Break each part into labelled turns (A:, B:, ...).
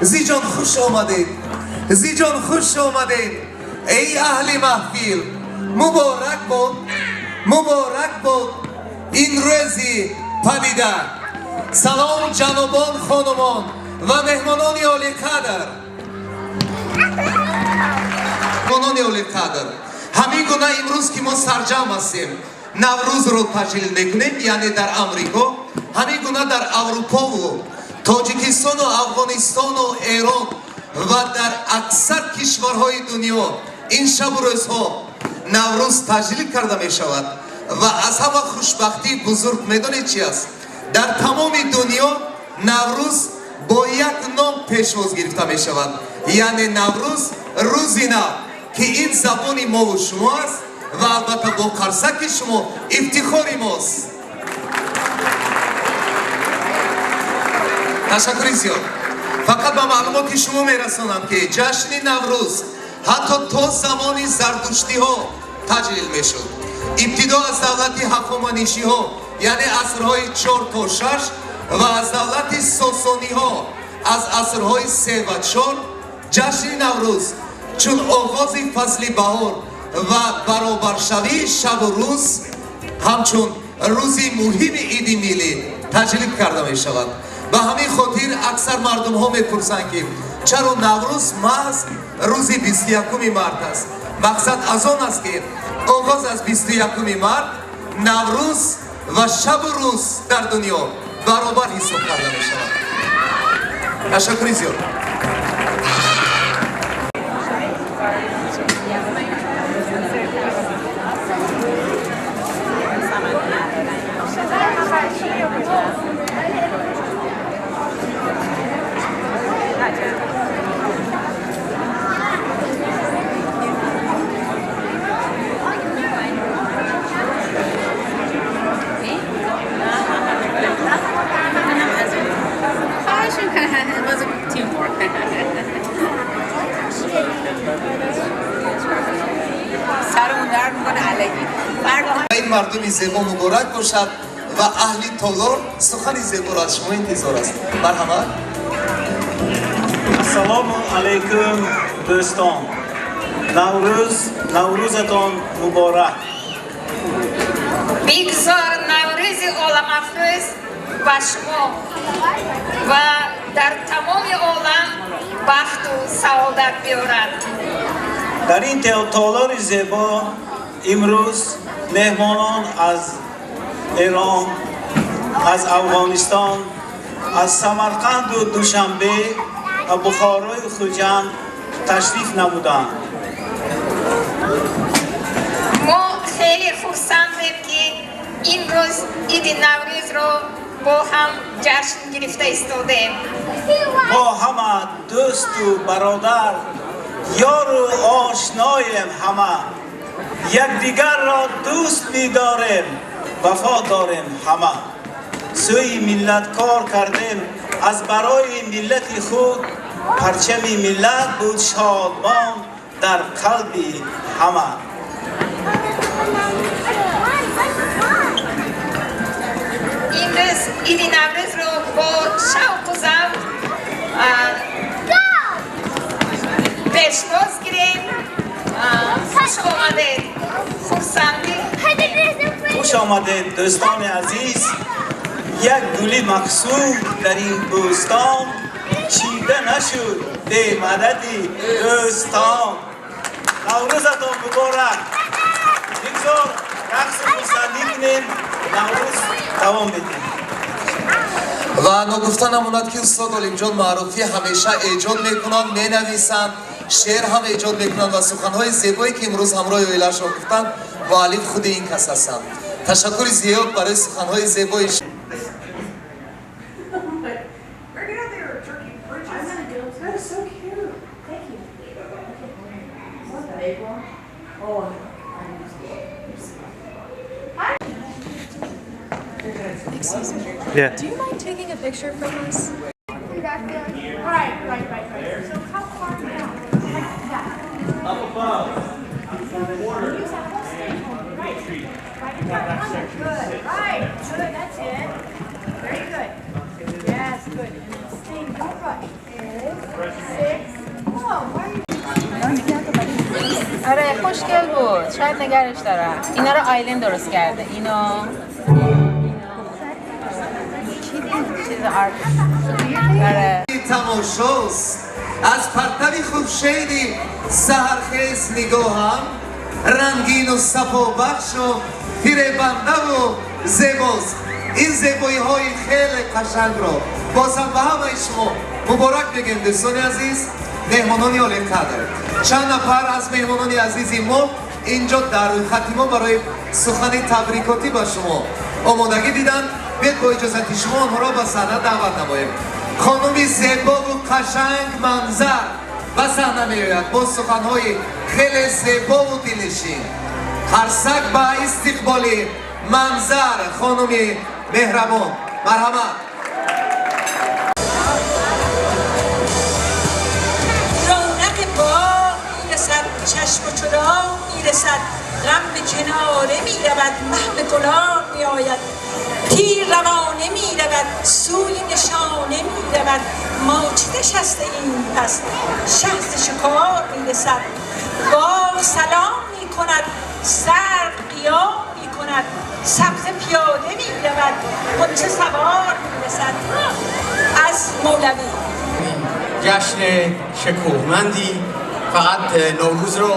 A: Зиҷон хуш омадед, Зиҷон хуш омадед, эй аҳли маҳфил, муборак бод, муборак бод ин рӯзи падида. Салом, ҷанобон, хонумон ва меҳмонони олиқадр. Меҳмонони олиқадр, ҳамин гуна имрӯз ки мо сарҷамъ ҳастем, Наврӯзро таҷлил мекунем, яъне дар Амрико, ҳамин гуна дар Аврупову Тоҷикистону Афғонистону Эрон ва дар аксар кишварҳои дунё ин шабу рӯзҳо Наврӯз таҷлил карда мешавад. Ва аз ҳама хушбахтии бузург медонед чи аст? Дар тамоми дунё Наврӯз бо як ном пешвоз гирифта мешавад, яъне Наврӯз, рӯзи нав, ки ин забони мову шумо аст ва албатта бо қарсаки шумо ифтихори мост. Ташаккури зиёд. Фақат ба маълумоти шумо мерасонам, ки ҷашни Наврӯз ҳатто то замони зардуштиҳо таҷлил мешуд. Ибтидо аз давлати Ҳахоманишиҳо, яъне асрҳои 4 то 6, ва аз давлати Сосониҳо, аз асрҳои 3 ва 4, ҷашни Наврӯз чун оғози фасли баҳор ва баробаршавии шабу рӯз, ҳамчун рӯзи муҳими иди миллӣ таҷлил карда мешавад. Ба ҳамин хотир аксар мардумҳо мепурсанд, ки чаро Наврӯз маҳз рӯзи 21-уми март аст. Мақсад аз он аст, ки оғоз аз 21-уми март Наврӯз ва шабу рӯз дар дунё баробар ҳисоб карда мешавад. Ташаккури зиёд.
B: خواهش میکنم. It was a teamwork. سرمون درد میکنه الکی. فرد
A: Ва ин мардуми зебо муборак бошад ва аҳли толор сухани зеборо аз шумо интизор аст. Марҳамат.
C: Ассалому алайкум, дӯстон. Наврӯз, Наврӯзатон муборак.
B: Бигзор Наврӯзи оламафрӯз ба шумо ва дар тамоми олам бахту саодат биёрад.
C: Дар ин толори зебо имрӯз меҳмонон аз Эрон, аз Афғонистон, аз Самарқанду Душанбе ва Бухорою Хуҷанд ташриф намуданд.
B: Мо хеле хурсандем, ки имрӯз иди Наврӯзро бо ҳам ҷашн гирифта истодем.
C: Мо ҳама дӯсту бародар, ёру ошноем, ҳама якдигарро дӯст медорем, вафо дорем, ҳама сӯи миллат кор кардем, аз барои миллати худ парчами миллат буд шодмон дар қалби ҳама.
B: Имрӯз иди Наврӯзро бо шавқу завқ пешвоз гирем. Хуш омадед, хурсандӣ.
C: Хуш омадед, дӯстони азиз. Як гули мақсуд дар ин бӯстон чида нашуд бемадади дӯстон. Наврӯзатон муборак. Бигзор рақсу хурсандӣ кунем, Наврӯз давом медиҳем.
A: Ва ногуфта намонад, ки устод Олимҷон Маъруфӣ ҳамеша эҷод мекунанд, менависанд, шеър ҳам эҷод мекунанд ва суханҳои зебое, ки имрӯз ҳамроҳи оилаашон гуфтанд, муаллиф худи ин кас ҳастанд. Ташаккури зиёд барои суханҳои зебои.
D: Right out there, turkey bridges.
E: I'm gonna go.
D: That is so cute.
E: Thank you. What's that? Big one? Oh, I used
F: Excuse me.
C: Yeah.
F: Do you mind taking a picture from us?
E: Right. So how far down? Like that.
C: Up above.
E: Use that whole stage. Right. Right in front. Good. Right. Good. That's it. Very good. Yes, good. And then stay. Don't rush.
B: خوشگل بود، شاید نگرش دارم. اینا رو آیلین درست کرده. اینو چیز art. آره.
A: تماشاست از پرتوی خورشیدی سحرخیز نگاهم رنگین و صفابخش و فریبنده و زیباست. این زیبایی های خیلی قشنگ را بازم به همه شما مبارک میگیم. دوستان عزیز، مهمانان عالی قدر، چند نفر از مهمانان عزیزی ما اینجا در روی ما برای سخن تبریکاتی با شما آمادگی دیدن. بیاید با اجازت شما آنها را به صحنه دعوت نماییم. خانم زیبا و قشنگ منظر به صحنه میآید با سخنهای خیلی زیبا و دلنشین. قرسک به استقبال منظر خانم مهربان، مرحمت.
G: رونق باغ میرسد، چشم و چراغ میرسد، غم به کناره میرود، مه به گلاب میآید، تیر روانه میرود، سوی نشانه میرود. ما چه نشسته ایم پس؟ شه ز شکار میرسد. باغ سلام میکند، سرو قیام میکند، سبزه پیاده میرود، غنچه سوار میرسد. از مولوی.
H: جشن شکوهمندی. فقط نوروز رو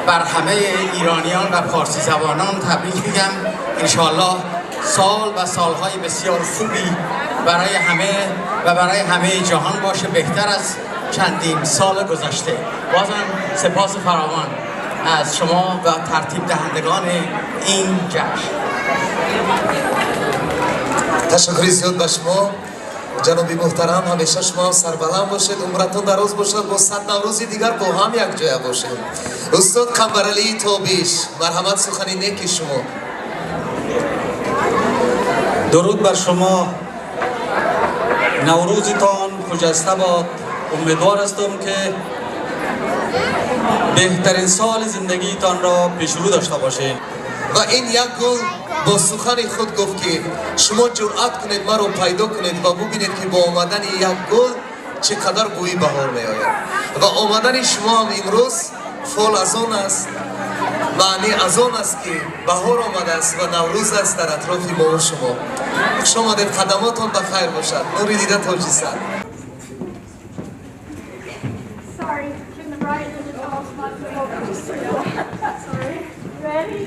H: بر همه ایرانیان و پارسی زبانان تبریک میگم. انشاءالله سال و سالهای بسیار خوبی برای همه و برای همه جهان باشه، بهتر از چندین سال گذشته. بازم سپاس فراوان از شما و ترتیب دهندگان این جشن.
A: تشکر زیاد به شما جناب محترم. همیشه شما هم سربلند باشید، عمرتون دراز باشد، با 100 نوروزی دیگر با هم یک جای باشیم. استاد قنبرعلی تابیش، مرحمت، سخنی نیکی شما.
I: درود بر شما، نوروزتان خجسته باد. امیدوار هستم که بهترین سال زندگیتان را پیش رو داشته باشید.
A: و این یک گل با سخن خود گفت که شما جرأت کنید مرا پیدا کنید و ببینید که با آمدن یک گل چقدر بوی بهار می آید. و آمدن شما هم امروز فال از آن است، معنی از آن است که بهار آمده است و نوروز است در اطراف ما و شما. خوش آمدید، قدماتان بخیر باشد، نوری دیده تاجی سر.
E: Sorry, can the right and the tall spot go over just so you know. Sorry. Ready?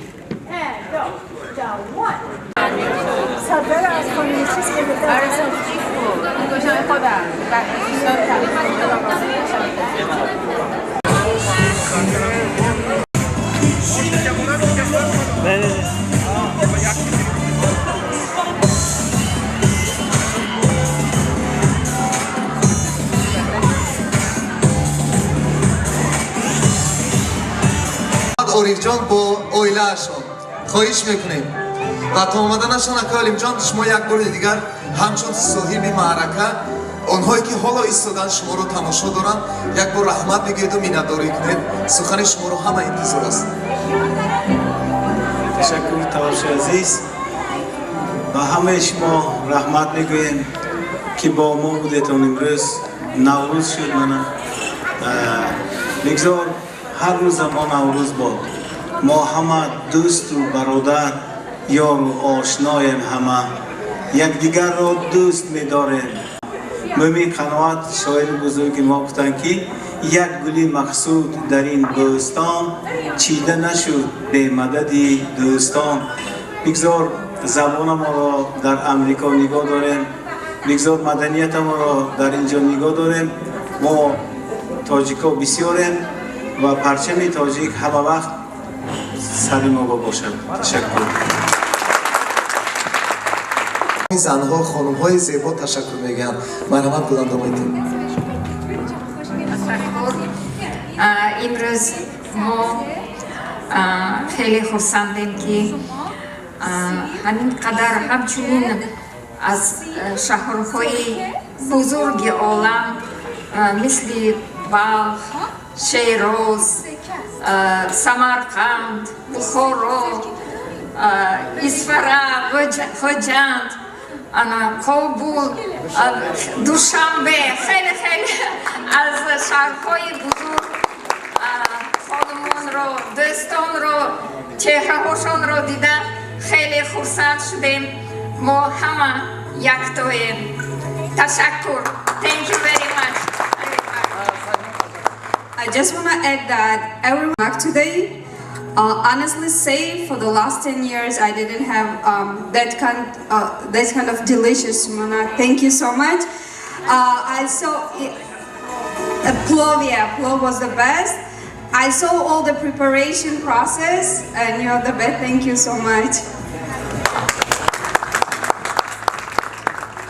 E: And go. Down one.
B: آره، سوفتی بود. این گوشم خودم بعد دوستان تبریک.
A: Орифҷон бо оилаашон хоҳиш мекунем ва то омаданашон, акай Олимҷон, шумо як бори дигар ҳамчун соҳиби маърака онҳое ки ҳоло истодан шуморо тамошо доранд, як бор раҳмат бигӯеду миннатдорӣ кунед. Сухани шуморо ҳама интизор аст.
C: Ташаккур, тамошои азиз, ба ҳамаи шумо раҳмат мегӯем, ки бо мо будетон. Имрӯз Наврӯз шуд. Мана, бигзор ҳар рӯза мо Наврӯз бод. Мо ҳама дӯсту бародар, ёру ошноем, ҳама якдигарро дӯст медорем. Мӯмин Қаноат, шоири бузурги мо, гуфтанд, ки як гули мақсуд дар ин бӯстон чида нашуд бе мадади дӯстон. Бигзор забонамонро дар Амрико нигоҳ дорем, бигзор маданиятамонро дар ин ҷо нигоҳ дорем. Мо тоҷико бисёрем ва парчами тоҷик ҳама вақт сари мо бошад. Ташаккур.
A: Занҳо, хонумҳои зебо ташаккур мегӯянд. Марҳамат, гуландомои.
J: Имрӯз мо хеле хурсандем, ки ҳамин қадар ҳамчунин аз шаҳрҳои бузурги олам, мисли Балх, Шероз, Самарқанд, Бухоро, Исфара, Хоҷанд, ана Кобул, Душанбе, хеле хеле аз шаҳрҳои бузург хонумонро, дӯстонро. Чеҳраҳошонро дида хеле хурсанд шудем. Мо ҳама яктоем. Ташаккур. Thank you very much.
K: I just want to add that everyone today, honestly say, for the last 10 years, I didn't have that kind of delicious sumanak. Thank you so much. I saw plov, yeah, plov was the best. I saw all the preparation process, and you're the best. Thank you so much.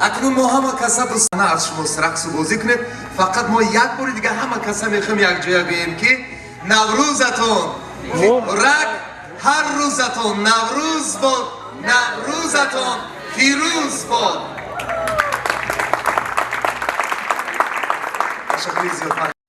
A: Акнун мо ҳама каса дӯстона аз шумо рақсу бозӣ кунед. Фақат мо як бори дига ҳама каса мехоҳем якҷоя гӯем, ки Наврӯзатон муборак, ҳар рӯзатон Наврӯз бод, Наврӯзатон фирӯз бод. Ташаккури зиёд.